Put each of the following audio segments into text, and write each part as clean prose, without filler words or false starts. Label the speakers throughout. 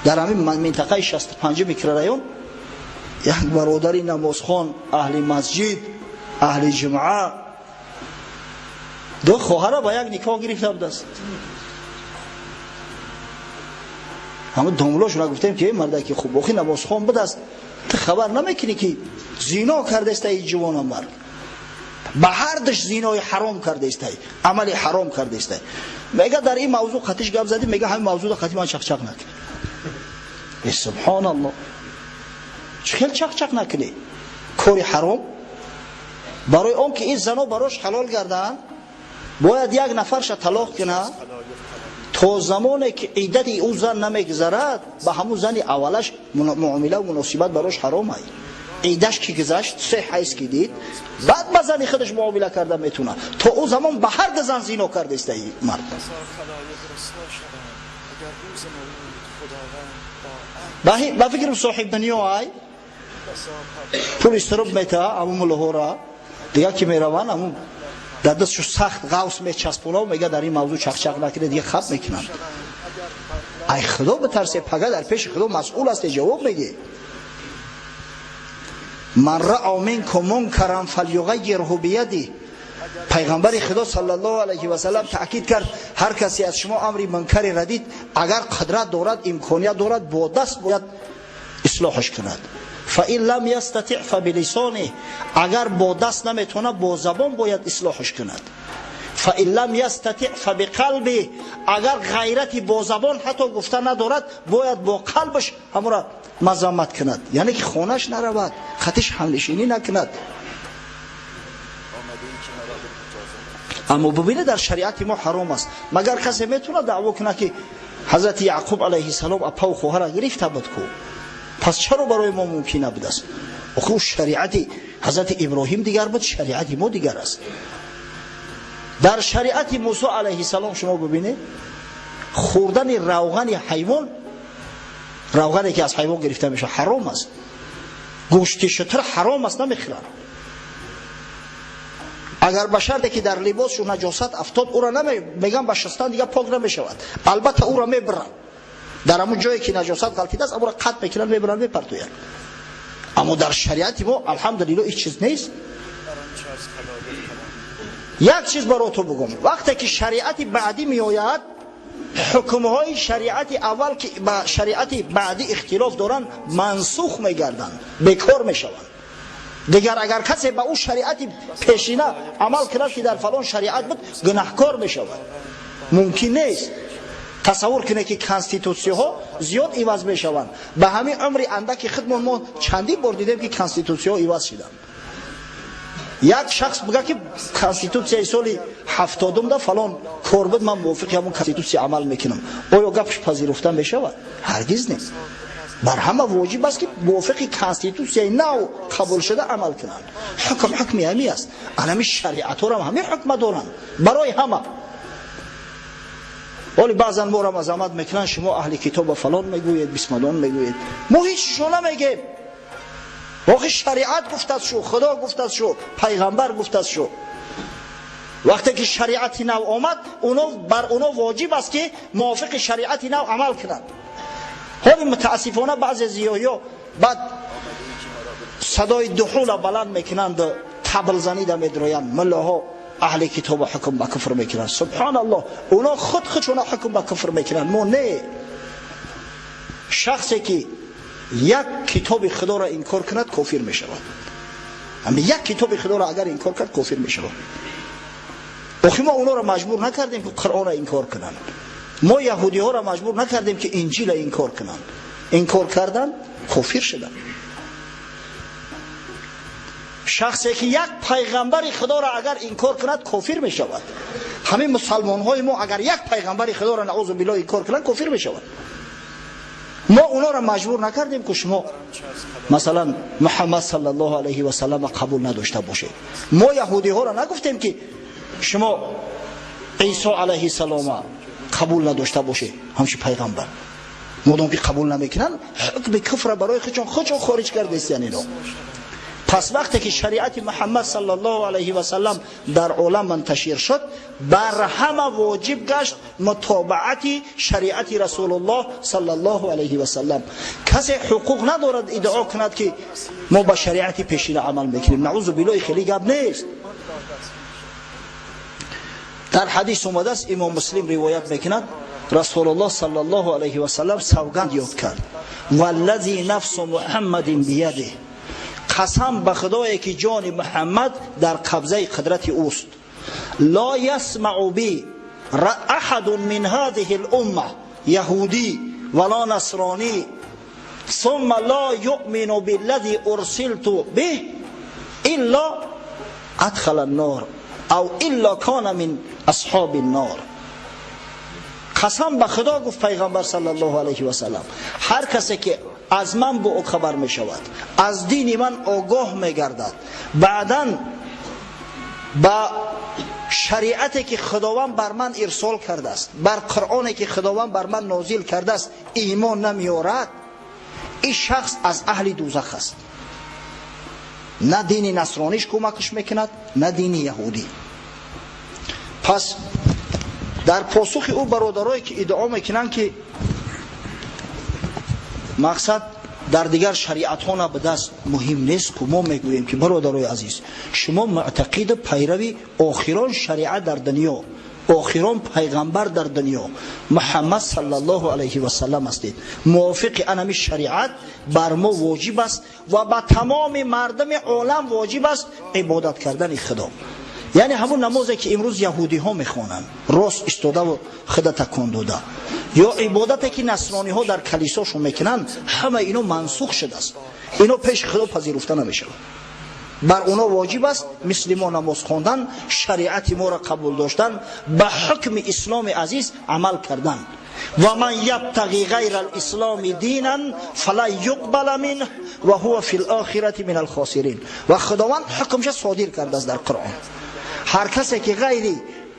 Speaker 1: Дар ҳамин минтақаи 65 микрорайон як бародари намозхон, аҳли масҷид, аҳли ҷумъа, ду хоҳара ба як никоҳ гирифта будааст. Ҳамон домлошона гуфтем ки мардаки хуб, охи намозхон будааст, ту хабар намекунӣ ки зино кардаистай ҷавона мард, ба ҳар душ зинои ҳаром кардаистай, амали ҳаром кардаистай. Мега дар ин мавзӯъ қатиш гап задӣ, мега ҳамин мавзӯъда қати ман чақчақ накунӣ. Э субҳоналлоҳ, чӣ хел чақчақ накунӣ? Кори ҳаром. Барои он ки ин зано барош ҳалол гарданд, бояд як нафарша талоқ кунад, то замоне ки иддати ӯ зан намегузарад, ба ҳамун зани аввалаш муомила муносибат барош ҳаром ай. Иддаш ки гузашт, се ҳайз ки дид, баъд ба зани худаш муомила карда метавонад. То ӯ замон ба ҳар ду зан зино кардаиста ин мард. Ба фикрам соҳиб дунё ай, пул истироб метаҳа ҳамун муллоҳора, дигар ки мераванд ҳамун дар дастшу сахт ғавс мечаспонав, мега дар ин мавзӯъ чақчақ накунед, дига хап мекунанд. Ай худо битарсе, пага дар пеши худо масъул ҳасте, ҷавоб мегӣ. Ман раъа минкум мункаран фалюғайирҳу бияди. Пайғамбари худо саллаллоҳу алайҳи васаллам таъкид кард, ҳар касе аз шумо амри мункаре радид, агар қудрат дорад, имконият дорад, бо даст бояд ислоҳаш кунад. Фаин лам ястатиъ фабилисоних, агар бо даст наметавонад, бо забон бояд ислоҳаш кунад. Фаин лам ястатиъ фабиқалбих, агар ғайрати бо забон ҳатто гуфта надорад, бояд бо қалбаш ҳамура мазаммат кунад, яъне ки хонаш наравад, хатиш ҳамнишинӣ накунад. Аммо бубинед, дар шариати мо ҳаром аст. Магар касе метавонад даъво кунад ки ҳазрати Яъқуб алайҳиссалом апаву хоҳара гирифта буд ку? Пас чаро барои мо мумкин набудааст? Охи ӯ шариати ҳазрати Иброҳим дигар буд, шариати мо дигар аст. Дар шариати Мусо алайҳиссалом шумо бубинед, хӯрдани равғани ҳайвон, равғане ки аз ҳайвон гирифта мешавад, ҳаром аст. Гӯшти шутур ҳаром аст, намехӯранд. Агар ба шарте ки дар либосшу наҷосат афтод, ӯро меган ба шустан дига пок намешавад. Албатта ӯро мебаранд, дар ҳамун ҷое ки наҷосат ғалтидааст, амро қатъ мекунанд, мебаранд, мепартоянд. Аммо дар шариати мо алҳамдулилло ҳеҷ чиз нест. Як чиз барои ту бигӯм, вақте ки шариати баъдӣ меояд, ҳукмҳои шариати аввал ки ба шариати баъдӣ ихтилоф доранд, мансух мегарданд, бекор мешаванд. Дигар агар касе ба ӯ шариати пешина амал кунад ки дар фалон шариат буд, гунаҳкор мешавад. Мумкин нест. Тасаввур кунед ки конститутсияҳо зиёд иваз мешаванд. Ба ҳамин умри андаки худмон мо чандин бор дидем ки конститутсияҳо иваз шиданд. Як шахс бигӯяд ки конститутсияи соли 70-да фалон кор буд, ман мувофиқи ҳамон конститутсия амал мекунам. Оё гапш пазируфта мешавад? Ҳаргиз не. Бар ҳама воҷиб аст ки мувофиқи конститутсияи нав қабулшуда амал кунанд. Ҳукм ҳукми ҳами аст. Анами шариатҳоро ҳамин ҳукма доранд барои ҳама. Оли баъзан моро мазамат мекунанд, шумо аҳли китоба фалон мегӯед, бисмадон мегӯед. Мо ҳеҷ шо намегем. Охи шариат гуфтаст шу, худо гуфтаст шу, пайғамбар гуфтаст шу. Вақте ки шариати нав омад, бар оно воҷиб аст ки мувофиқи шариати нав амал кунанд. Ҳоли мутаассифона баъзе зиёҳиё баъд садои дуҳула баланд мекунанд, таблзанида медроянд, муллоҳо аҳли китоба ҳукм ба куфр мекунанд. Субҳоналлоҳ, оно худ худшона ҳукм ба куфр мекунанд, мо не. Шахсе ки як китоби худоро инкор кунад, кофир мешавад. Ҳамин як китоби худоро агар инкор кард, кофир мешавад. Охи мо онҳоро маҷбур накардем ки Қуръонро инкор кунанд. Мо яҳудиҳоро маҷбур накардем ки Инҷилро инкор кунанд. Инкор кардан, кофир шуданд. Шахсе ки як пайғамбари худоро агар инкор кунад, кофир мешавад. Ҳамин мусалмонҳои мо агар як пайғамбари худоро наъузу биллоҳ инкор кунанд, кофир мешавад. Мо онҳоро маҷбур накардем ки шумо масалан Муҳаммад саллаллоҳу алайҳи васаллам қабул надошта бошед. Мо яҳудиҳоро нагуфтем ки шумо Исо алайҳиссалома қабул надошта бошед ҳамчун пайғамбар. Модом ки қабул намекунанд, ҳукми куфра барои худшон хориҷ кардестиян ино. Пас вақте ки шариати Муҳаммад саллаллоҳу алайҳи васаллам дар олам мунташир шуд, бар ҳама воҷиб гашт мутобаати шариати Расулуллоҳ саллаллоҳу алайҳи васаллам. Касе ҳуқуқ надорад иддао кунад ки мо ба шариати пешина амал мекунем. Наъузу биллоҳ, хеле гап нест. Дар ҳадис омадааст, Имом Муслим ривоят мекунад, Расулуллоҳ саллаллоҳу алайҳи васаллам савганд ёд кард: валлази нафсу Муҳаммадин биядиҳ, қасам ба Худое ки ҷони Муҳаммад дар қабзаи қудрати ӯст, ла ясмау би аҳадун мин ҳазиҳи л-умма яҳудӣ вала насронӣ сумма ла юъмину биллази урсилту биҳ илла адхала н-нор ав илла кана мин асҳоби н-нор. Қасам ба Худо, гуфт Пайғамбар саллаллоҳу алайҳи васаллам, ҳар касе ки аз ман бо хабар мешавад, аз дини ман огоҳ мегардад, баъдан ба шариате ки Худованд бар ман ирсол кардааст, бар Қуръоне ки Худованд бар ман нозил кардааст имон намеорад, ин шахс аз аҳли дӯзах аст. На дини насрониш кӯмакаш мекунад, на дини яҳудӣ. Пас дар посухи ӯ бародарое ки иддао мекунанд ки мақсад дар дигар шариатҳо набудааст, муҳим нест, ку мо мегӯем ки бародарои азиз, шумо муътақиду пайрави охирон шариат дар дунё, охирон пайғамбар дар дунё Муҳаммад саллаллоҳу алайҳи васаллам ҳастед. Мувофиқи анами шариат бар мо воҷиб аст ва ба тамоми мардуми олам воҷиб аст ибодат кардани Худо. Яъне ҳамун намозе ки имрӯз яҳудиҳо мехонанд, рост истодаву худа такон дода, ё ибодате ки насрониҳо дар калисошон мекунанд, ҳама ино мансух шудааст, ино пеши Худо пазируфта намешавад. Бар оно воҷиб аст мисли мо намоз хондан, шариати моро қабул доштан, ба ҳукми исломи азиз амал кардан. Ва ман ябтағи ғайра алисломи динан фалан юқбала минҳ ва ҳува фи лохирати мин алхосирин. Ва Худованд ҳукмша содир кардааст дар Қуръон. Ҳар касе ки ғайри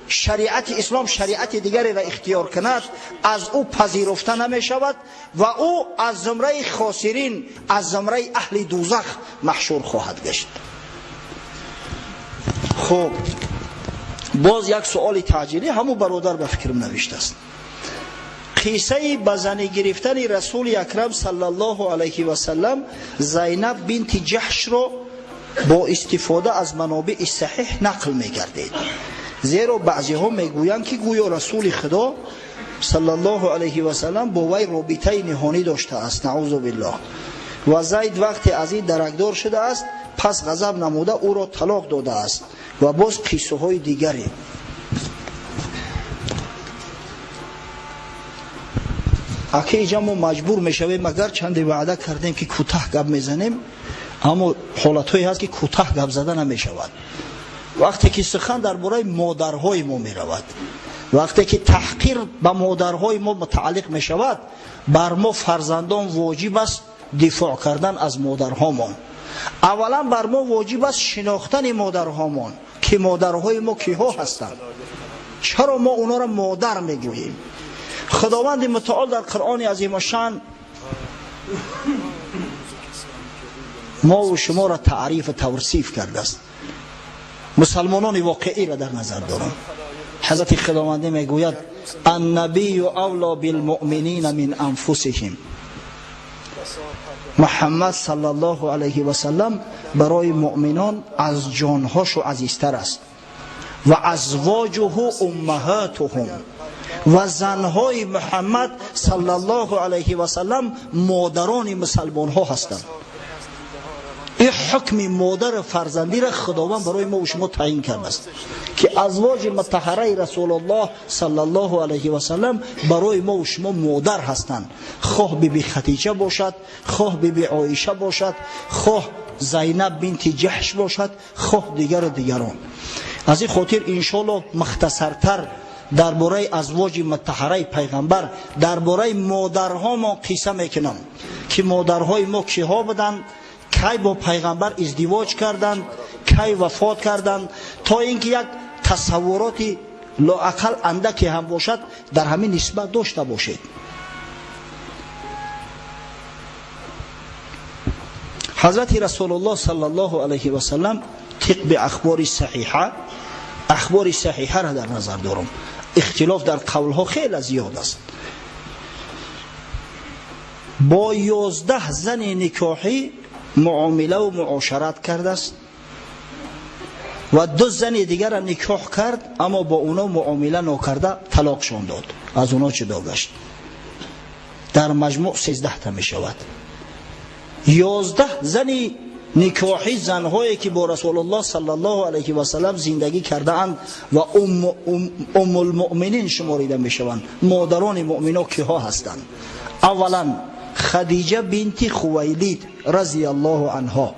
Speaker 1: шариати ислом шариати дигареро ихтиёр кунад, аз ӯ пазируфта намешавад ва ӯ аз зумраи хосирин, аз зумраи аҳли дӯзах маҳшур хоҳад гашт. Хуб, боз як суоли таъҷилӣ ҳамун бародар ба фикрам навиштааст. Қиссаи ба занӣ гирифтани Расули Акрам саллаллоҳу алайҳи васаллам Зайнаб бинти Ҷаҳшро бо истифода аз манобии саҳиҳ нақл мегардид. Зеро баъзеҳо мегӯянд ки гӯё Расули Худо саллаллоҳу алайҳи васаллам бо вай робитаи ниҳонӣ доштааст, наъузу биллоҳ. Ва Зайд вақте аз ин даракдор шудааст, пас ғазаб намуда ӯро талоқ додааст ва боз қиссаҳои дигаре. Аки иҷа мо маҷбур мешавем, агар чанде ваъда кардем ки кӯтаҳ гап мезанем, аммо ҳолатҳое ҳаст ки кӯтаҳ гап зада намешавад. Вақте ки сухан дар бораи модарҳои мо меравад, вақте ки таҳқир ба модарҳои мо мутааллиқ мешавад, бар мо фарзандон воҷиб аст дифоъ кардан аз модарҳомон. Аввалан бар мо воҷиб аст шинохтани модарҳомон, ки модарҳои мо киҳо ҳастанд, чаро мо онҳоро модар мегӯем. Худованди мутаол дар Қуръони азимушшаън мо шуморо таърифу тавсиф кардааст. Мусалмонони воқеиро дар назар дорам. Ҳазрати Худовандӣ мегӯяд: аннабию авло билмуъминина мин анфусиҳим. Муҳаммад саллаллоҳу алайҳи васаллам барои муъминон аз ҷонҳошу азизтар аст. Ва азвоҷуҳу уммаҳатуҳум. Ва занҳои Муҳаммад саллаллоҳу алайҳи васаллам модарони мусалмонҳо ҳастанд. Ин ҳукми модару фарзандиро Худованд барои мо шумо таъин кардааст, ки азвоҷи мутаҳараи Расулуллоҳ саллаллоҳу алайҳи васаллам барои мо шумо модар ҳастанд. Хоҳ биби Хатиҷа бошад, хоҳ биби Оиша бошад, хоҳ Зайнаб бинти Ҷаҳш бошад, хоҳ дигару дигарон. Аз ин хотир иншоаллоҳ мухтасартар дар бораи азвоҷи мутаҳараи пайғамбар, дар бораи модарҳомон қисса мекунам, ки модарҳои мо киҳо буданд, кай бо пайғамбар издивоҷ карданд, кай вафот карданд, то ин ки як тасаввуроти лоақал андаке ҳам бошад дар ҳамин нисбат дошта бошед. Ҳазрати Расулуллоҳ саллаллоҳу алайҳи васаллам тибқи ахбори саҳиҳа, ахбори саҳиҳаро дар назар дорам, ихтилоф дар қавлҳо хеле зиёд аст, бо 11 зани никоҳӣ муомила ва муошарат кардааст ва 2 зани дигарро никоҳ кард, аммо бо онҳо муомила нокарда талоқшон дод, аз онҳо ҷудо гашт. Дар маҷмӯъ 13 та мешавад. 11 зани никоҳӣ, занҳое ки бо Расулуллоҳ саллаллоҳу алайҳи васаллам зиндагӣ кардаанд ва уммулмуъминин шуморида мешаванд, модарони муъмино киҳо ҳастанд? Аввалан Хадиҷа бинти Хувайлид разияллоҳу анҳо,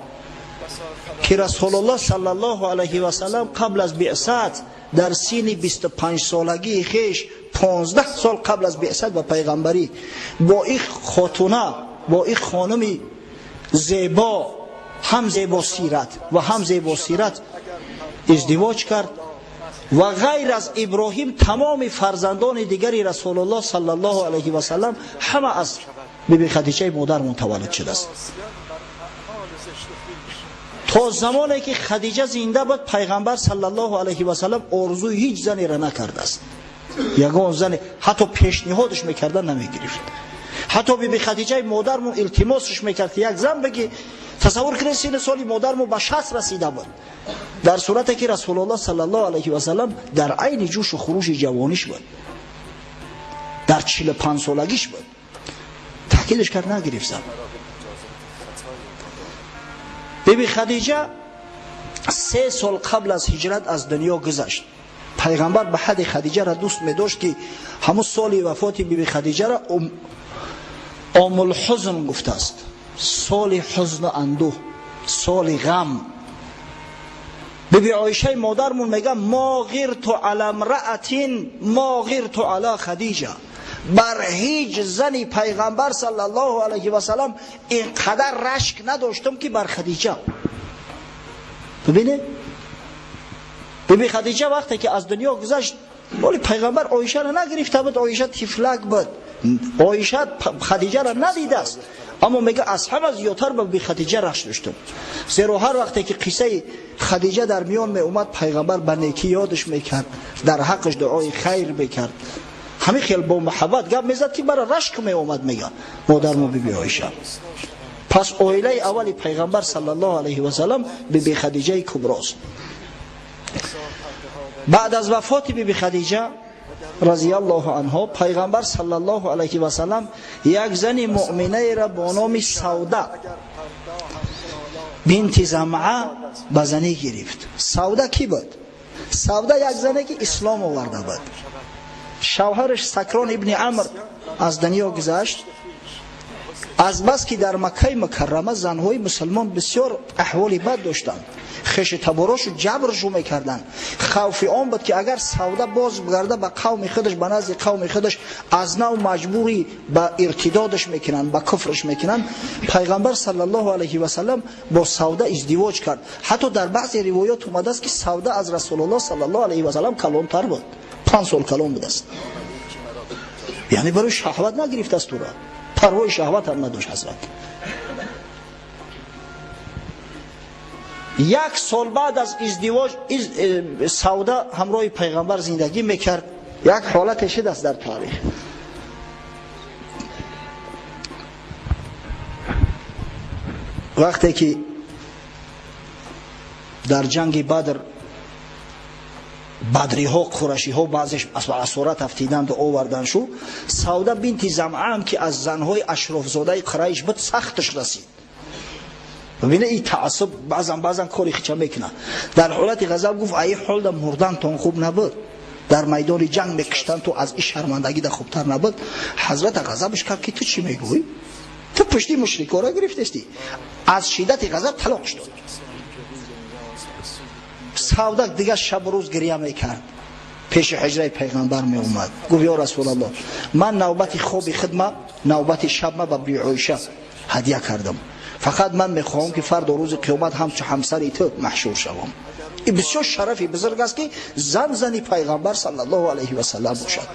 Speaker 1: ки Расулуллоҳ саллаллоҳу алайҳи васаллам қабл аз биъсат дар синни 25 солагии хеш, 15 сол қабл аз биъсат ба пайғамбарӣ, бо ин хотуна, бо ин хонуми зебо, ҳам зебосират ва ҳам зебосират издивоҷ кард ва ғайр аз Иброҳим тамоми фарзандони дигари Расулуллоҳ саллаллоҳу алайҳи васаллам ҳама аз биби Хадиҷаи модармон таваллуд шудааст. То замоне ки Хадиҷа зинда буд, пайғамбар саллаллоҳу алайҳи васаллам орзуи ҳеҷ занеро накардааст. Ягон зане ҳатто пешниҳодаш мекарда намегирифт. Ҳатто биби Хадиҷаи модармон илтимосаш мекард ки як зан бигӣ. Тасаввур кунед, синни соли модармон ба 60 расида буд, дар сурате ки Расулуллоҳ саллаллоҳу алайҳи васаллам дар айни ҷӯшу хурӯши ҷавониш буд, дар 45 солагиш буд. Таъкидаш кард, нагирифт зан. Биби Хадиҷа 3 сол қабл аз ҳиҷрат аз дунё гузашт. Пайғамбар ба ҳадди Хадиҷаро дӯст медошт ки ҳамун соли вафоти биби Хадиҷаро омулҳузн гуфтааст, соли ҳузну андӯҳ, соли ғам. Биби Оишаи модармон мега: мо ғирту ала мраатин мо ғирту ала Хадиҷа. Бар ҳеҷ зани пайғамбар саллаллоҳу алайҳи васаллам ин қадар рашк надоштам ки бар Хадиҷа. Бибинед, биби Хадиҷа вақте ки аз дунё гузашт, вале пайғамбар Оишаро нагирифта буд, Оиша тифлак буд, Оиша Хадиҷаро надидааст, аммо мега аз ҳама зиёдтар ба биби Хадиҷа рашк доштам, зеро ҳар вақте ки қиссаи Хадиҷа дар миён меомад, пайғамбар ба некӣ ёдаш мекард, дар ҳаққаш дуои хайр мекард. Ҳамин хел бо муҳаббат гап мезад ки бара рашк меомад, мега модармо биби Оиша. Пас оилаи аввали пайғамбар саллаллоҳу алайҳи васаллам биби Хадиҷаи куброст. Баъд аз вафоти биби Хадиҷа разияллоҳу анҳо, пайғамбар саллаллоҳу алайҳи васаллам як зани муъминаеро бо номи Савда бинти Замъа ба занӣ гирифт. Савда кӣ буд? Савда як зане ки ислом оварда буд. Шавҳараш Сакрон ибни Амр аз дунё гузашт. Аз бас ки дар Маккаи Мукаррама занҳои мусулмон бисёр аҳволи бад доштанд, хеши таборошу ҷабршу мекарданд, хавфи он буд ки агар Савда боз гарда ба қавми худаш, ба назди қавми худаш, аз нав маҷбурӣ ба иртидодаш мекунанд, ба куфраш мекунанд. Пайғамбар саллаллоҳу алайҳи васаллам бо Савда издивоҷ кард. Ҳатто дар баъзе ривоят омадааст ки Савда аз Расулуллоҳ саллаллоҳу алайҳи васаллам калонтар буд, 5 сол калон будааст. Яъне барои шаҳват нагирифтааст ӯро, парвои шаҳват ҳам надошт ҳазрат. 1 сол баъд аз издивоҷ Савда ҳамроҳи пайғамбар зиндагӣ мекард. Як ҳолате шудааст дар таърих. Вақте ки дар ҷанги Бадр бадриҳо, қурашиҳо баъзеш аз асорат афтиданду овардан шу, Савда бинти Замъаам ки аз занҳои ашрофзодаи Қурайш буд, сахташ расид. Бибине, ин таассуб баъзан кори хича мекунад. Дар ҳолати ғазаб гуфт: ай ҳолда мурдантон хуб набуд, дар майдони ҷанг мекуштанд, ту аз ин шармандагида хубтар набуд. Ҳазрата ғазабаш кард ки ту чӣ мегӯӣ? Ту пушти мушрикора гирифтестӣ. Аз шиддати ғазаб талоқш дод. Савда дигар шабу рӯз гиря мекард, пеши ҳиҷраи пайғамбар меомад, гуфт: ё Расулаллоҳ, ман навбати хоби хидма, навбати шабма ба биби Оиша ҳадя кардам, фақат ман мехоҳам ки фардо рӯзи қиёмат ҳамчун ҳамсари ту маҳшур шавам. Ин бисёр шарафи бузург аст ки зан зани пайғамбар саллаллоҳу алайҳи васаллам бошад.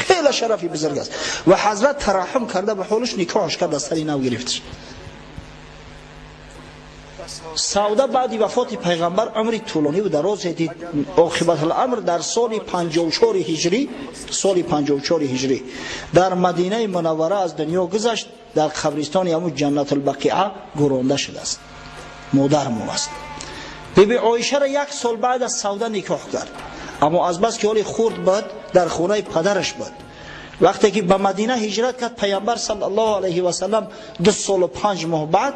Speaker 1: Хеле шарафи бузург аст. Ва ҳазрат тараҳҳум карда ба ҳолаш никоҳаш кард, аз сари нав гирифташ. Савда баъди вафоти пайғамбар умри тӯлониву дарозе дид. Оқибатуламр дар соли 54 ҳиҷрӣ, соли 54 ҳиҷрӣ дар Мадинаи Мунаввара аз дунё гузашт. Дар қабристони ҳамун Ҷаннатулбақиа гӯронда шудааст. Модармон аст. Биби Оишаро як сол баъд аз Савда никоҳ кард, аммо азбас ки ҳоли хурд буд, дар хонаи падараш буд. Вақте ки ба Мадина ҳиҷрат кард пайғамбар саллаллоҳу алайҳи васаллам 2 солу 5 моҳ баъд,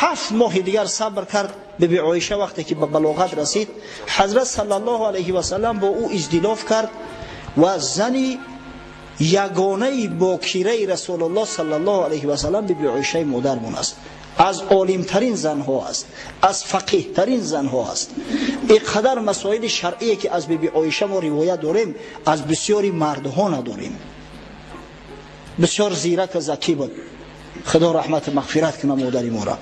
Speaker 1: 7 моҳи дигар сабр кард. Биби Оиша вақте ки ба балоғат расид, ҳазрат саллаллоҳу алайҳи васаллам бо ӯ издилоф кард ва зани ягонаи бокираи Расулуллоҳ саллаллоҳу алайҳи васаллам биби Оишаи модармон аст. Аз олимтарин занҳо аст, аз фақиҳтарин занҳо аст. Ин қадар масоили шаръие ки аз биби Оиша мо ривоят дорем, аз бисёри мардҳо надорем. Бисёр зирак ва закӣ буд. Худо раҳмату мағфират кунад модари моро.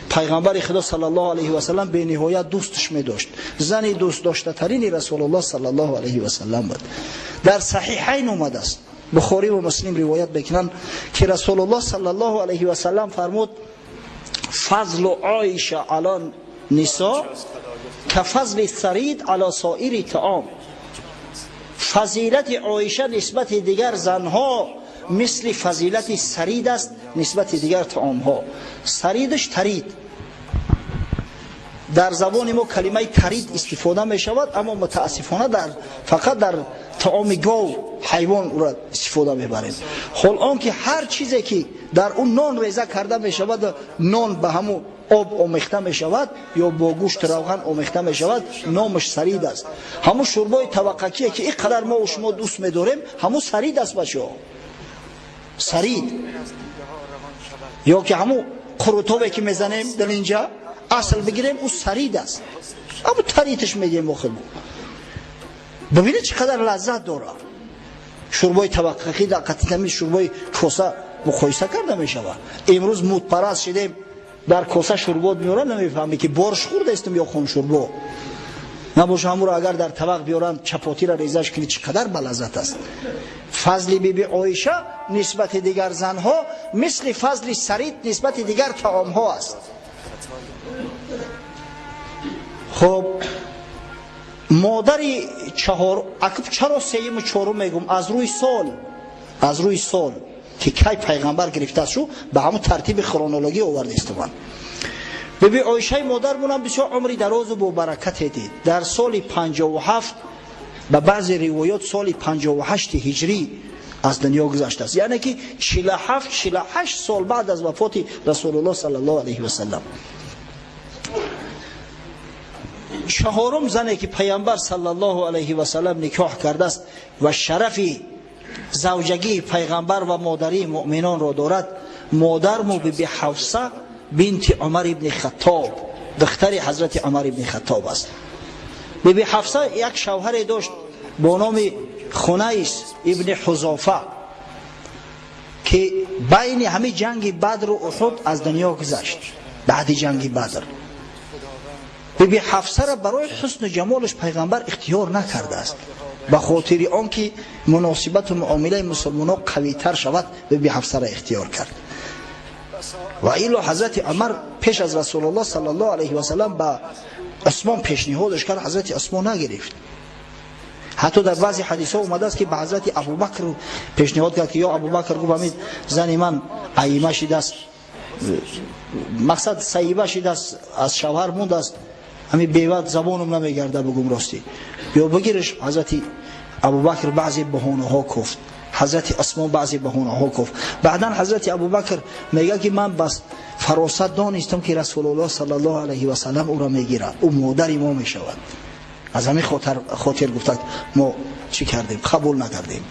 Speaker 1: Пайғамбари Худо саллаллоҳу алайҳи васаллам бениҳоят дӯстш медошт. Зани дӯстдоштатарини Расулуллоҳ саллаллоҳу алайҳи васаллам буд. Дар Саҳиҳайн омадааст, Бухорӣ ва Муслим ривоят мекунанд ки Расулуллоҳ саллаллоҳу алайҳи васаллам фармуд: фазлу Оиша ала нисо кафазли сарид ала соири таом. Фазилати Оиша нисбати дигар занҳо мисли фазилати сарид аст нисбати дигар таомҳо. Саридаш тарид. Дар забони мо калимаи тарид истифода мешавад, аммо мутаассифона фақат дар таоми гов, ҳайвон ӯро истифода мебарем. Ҳол он ки ҳар чизе ки дар он нон реза карда мешавад, нон ба ҳамун об омехта мешавад ё бо гӯшт равған омехта мешавад, номаш сарид аст. Ҳамун шӯрбои таваққакие ки ин қадар мо шумо дӯст медорем, ҳамун сарид аст, бачаҳо. Сарид ё ки ҳамун қурутобе ки мезанем дар инҷа, асл бигирем, ӯ сарид аст. Ҳамун тариташ мегӯем охир. Бибинед чӣ қадар лаззат дорад. Шӯрбои таваққақӣ дар қатитами шӯрбои коса муқоиса карда мешавад. Имрӯз мудпараст шидем, дар коса шӯрбо меоранд, намефаҳмӣ ки борш хӯрдаистем ё хуншӯрбо. Набоша ҳамуро агар дар табақ биёранд, чапотиро резаш кунӣ, чӣ қадар балаззат аст. Фазли биби Оиша нисбати дигар занҳо мисли фазли сарид нисбати дигар таомҳо аст. Хоб, модари чаҳор, чаро сеюму чорум мегӯм? Аз рӯи сол, аз рӯи сол ки кай пайғамбар гирифтааст шу, ба ҳамун тартиби хронологӣ овардаистуман. Биби Оишаи модармонам бисёр умри дарозу бобаракате дид. Дар соли 57, ба баъзе ривоят соли 58 ҳиҷрӣ аз дунё гузаштааст, яъне ки 47 48 сол баъд аз вафоти Расулуллоҳ саллаллоҳу алайҳи васаллам. Чаҳорум зане ки пайғамбар саллаллоҳу алайҳи васаллам никоҳ кардааст ва шарафи завҷагии пайғамбар ва модарии муъминонро дорад, модарму биби Ҳафса бинти Умар ибни Хаттоб, духтари ҳазрати Умар ибни Хаттоб аст. Биби Ҳафса як шавҳаре дошт бо номи Хунайс ибни Ҳузофа ки байни ҳамин ҷанги Бадру Уҳуд аз дунё гузашт. Баъди ҷанги Бадр биби Ҳафсаро барои ҳусну ҷамолаш пайғамбар ихтиёр накардааст. Ба хотири он ки муносибату муомилаи мусулмонҳо қавитар шавад, биби Ҳафсаро ихтиёр кард. Ва илло ҳазрати Умар пеш аз Расулуллоҳ саллаллоҳу алайҳи васаллам ба Усмон пешниҳодаш кард, ҳазрати Усмон нагирифт. Ҳатто дар баъзе ҳадисҳо омадааст ки ба ҳазрати Абубакр пешниҳод кард ки ё Абубакр, гуфт, ҳамин зани ман аима шидааст, мақсад саиба шидааст, аз шавҳар мондааст, ҳамин беват забонам намегарда, бугум ростӣ, ё бигириш. Ҳазрати Абубакр баъзе баҳонаҳо гуфт, ҳазрати Усмон баъзе баҳонаҳо гуфт. Баъдан ҳазрати Абубакр мегӯяд ки ман бас фаросат донистам ки Расулуллоҳ саллаллоҳу алайҳи васаллам ӯро мегирад, ӯ модари мо мешавад. Аз ҳамин хотир гуфтад мо чӣ кардем, қабул накардем.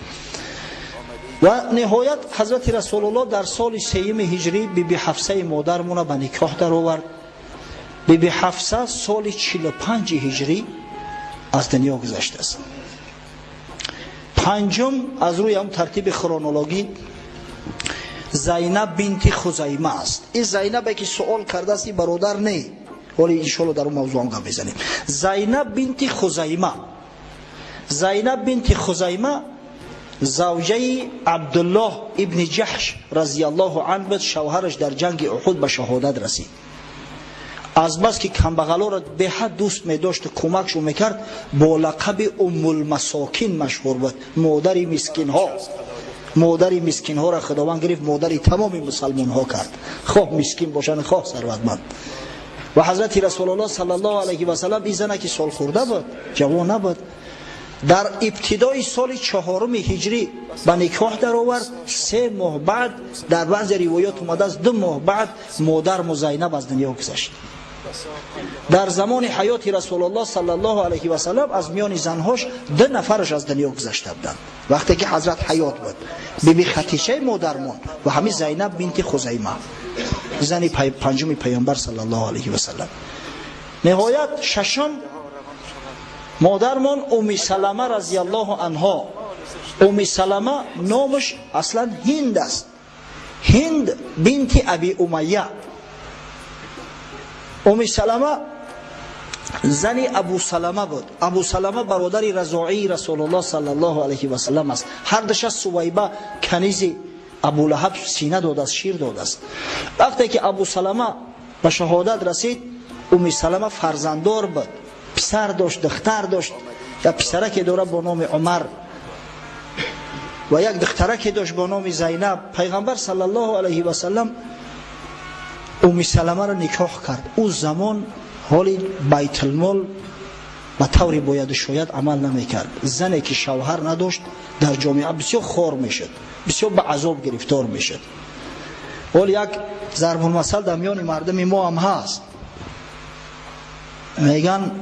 Speaker 1: Ва ниҳоят ҳазрати Расулуллоҳ дар соли 3 ҳиҷрӣ биби Ҳафсаи модармона ба никоҳ даровард. Биби Ҳафса соли 45 ҳиҷрӣ аз дунё гузаштааст. Панҷум аз рӯи ҳам тартиби хронологӣ Зайнаб бинти Хузайма аст. Ин Зайнабе ки суол кардааст, ин бародар не, ҳоли иншоалло дар он мавзӯъ ҳам гап мезанем. Зайнаб бинти Хузайма, Зайнаб бинти Хузайма завҷаи Абдуллоҳ ибни Ҷаҳш разияллоҳу анҳу буд. Шавҳараш дар ҷанги Уҳуд ба шаҳодат расид. Аз бас ки камбағалоро беҳад дӯст медошт, кӯмакшон мекард, бо лақаби Уммулмасокин машҳур буд. Модари мискинҳо. Модари мискинҳоро Худованд гирифт, модари тамоми мусалмонҳо кард, хоҳ мискин бошанд, хоҳ сарватманд. Ва ҳазрати Расулуллоҳ саллаллоҳу алайҳи васаллам ин зана ки солхӯрда буд, ҷавон набуд, дар ибтидои соли чаҳоруми ҳиҷрӣ ба никоҳ даровард. 3 моҳ баъд, дар баъзе ривоят омадааст, 2 моҳ баъд, модарму Зайнаб аз дунё гузашт. Дар замони ҳаёти Расулуллоҳ саллаллоҳу алайҳи васаллам аз миёни занҳош ду нафараш аз дунё гузашта буданд, вақте ки ҳазрат ҳаёт буд: биби Хатичаи модармон ва ҳамин Зайнаб бинти Хузайма, зани панҷуми Паёмбар саллаллоҳу алайҳи васаллам. Ниҳоят, шашум, модармон Уми Салама разияллоҳу анҳо. Уми Салама номаш аслан Ҳинд аст, Ҳинд бинти Аби Умайя. Уми Салама зани Абу Салама буд. Абу Салама бародари разоии Расулуллоҳ саллаллоҳу алайҳи васаллам аст. Ҳар душа Сувайба, канизи Абулаҳаб, сина додааст, шир додааст. Вақте ки Абу Салама ба шаҳодат расид, Уми Салама фарзанддор буд, писар дошт, духтар дошт. Як писараке дорад бо номи Умар ва як духтараке дошт бо номи Зайнаб. Пайғамбар саллаллоҳу алайҳи васаллам Уми Саламаро никоҳ кард. Ӯ замон ҳоли байтулмол ба тавре бояду шояд амал намекард. Зане ки шавҳар надошт, дар ҷомеа бисёр хор мешуд, бисёр ба азоб гирифтор мешуд. Ҳол як зарбулмасал дар миёни мардуми мо ҳам ҳаст, меган: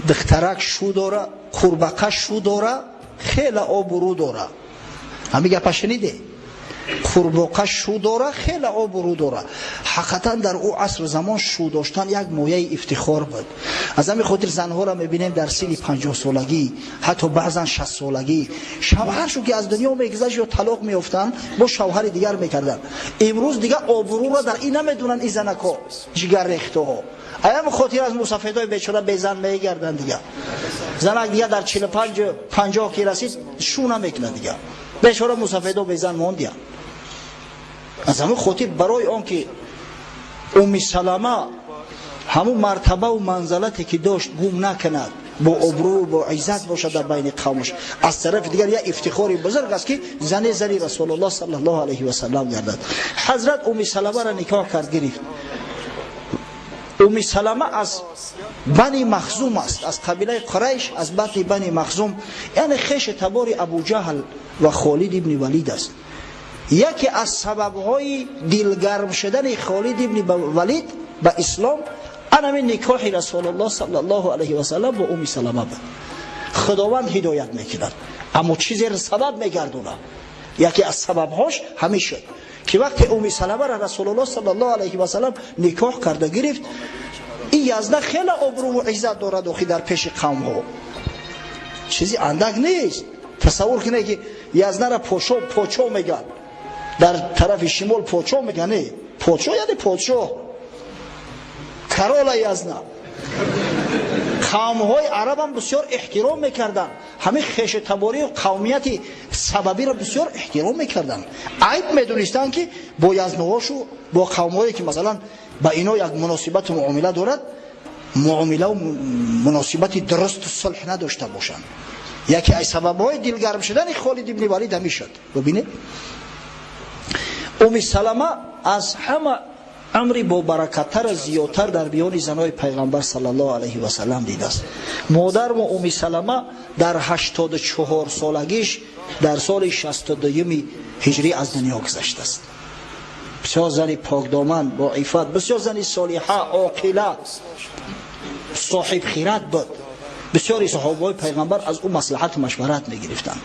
Speaker 1: духтарак шу дора, қурбақа шу дора, хела обрӯ дора. Ҳами гапа шуниде? Қурбоқа шу дора, хеле обрӯ дора. Ҳақиқатан, дар ӯ асру замон шу доштан як мояи ифтихор буд. Аз ҳамин хотир занҳоро мебинем, дар синни 50-солагӣ, ҳатто баъзан 60-солагӣ, шавҳаршу ки аз дунё мегузашт ё талоқ меёфтанд, бо шавҳари дигар мекарданд. Имрӯз дигар обрӯро дар ин намедонанд ин занако, ҷигаррехтаҳо. Аями хотир аз мусафедои бечора безан мегарданд. Дигар занак дигар дар 45, 50 ки расид, шу намекунад. Дигар бечора мусафедо безан мондиянд. Аз ҳамин хотир, барои он ки Уми Салама ҳамун мартабаву манзалате ки дошт гум накунад, бо обрӯ, бо иззат бошад дар байни қавмаш, аз тарафи дигар як ифтихори бузург аст, ки зане зани Расулуллоҳ саллаллоҳу алайҳи васаллам гардад, ҳазрат Уми Саламаро никоҳ кард, гирифт. Уми Салама аз Бани Махзум аст, аз қабилаи Қурайш, аз батни Бани Махзум, яъне хеши табори Абуҷаҳл ва Холид ибни Валид аст. Яке аз сабабҳои дилгарм шудани Холид ибни Валид ба ислом анамин никоҳи Расулуллоҳ саллаллоҳу алайҳи васаллам бо Уми Салама буд. Худованд ҳидоят мекунад, аммо чизеро сабаб мегардонад. Яке аз сабабҳош ҳамин шуд, ки вақте Уми Саламаро Расулуллоҳ саллаллоҳу алайҳи васаллам никоҳ карда гирифт, ин язна хеле обрӯву иззат дорад. Охи, дар пеши қавмҳо чизи андак нест. Тасаввур кунед, ки язнара подшо, подшо мегӯянд. Дар тарафи шимол подшо мегӯянд. Не, подшо яъне подшоҳ, корола язна. Қавмҳои арабам бисёр эҳтиром мекарданд. Ҳамин хешутаборию қавмияти сабабиро бисёр эҳтиром мекарданд. Айб медонистанд, ки бо язнаҳошу, бо қавмҳое ки, масалан, ба ино як муносибату муомила дорад, муомилаву муносибати дурусту сулҳ надошта бошанд. Яке аз сабабҳои дилгарм шудани Холид ибни Валид ҳамин шуд. Бубинед, Уми Салама аз ҳама амри бобаракаттара зиёдтар дар биёни занои Пайғамбар саллаллоҳу алайҳи васаллам дидааст. Модармо Уми Салама дар 84 солагиш, дар соли 62-юми ҳиҷрӣ аз дунё гузаштааст. Бисёр зани покдоман, боифат, бисёр зани солиҳа, оқила, соҳибхират буд. Бисёри саҳобаҳои Пайғамбар аз ӯ маслиҳату машварат мегирифтанд.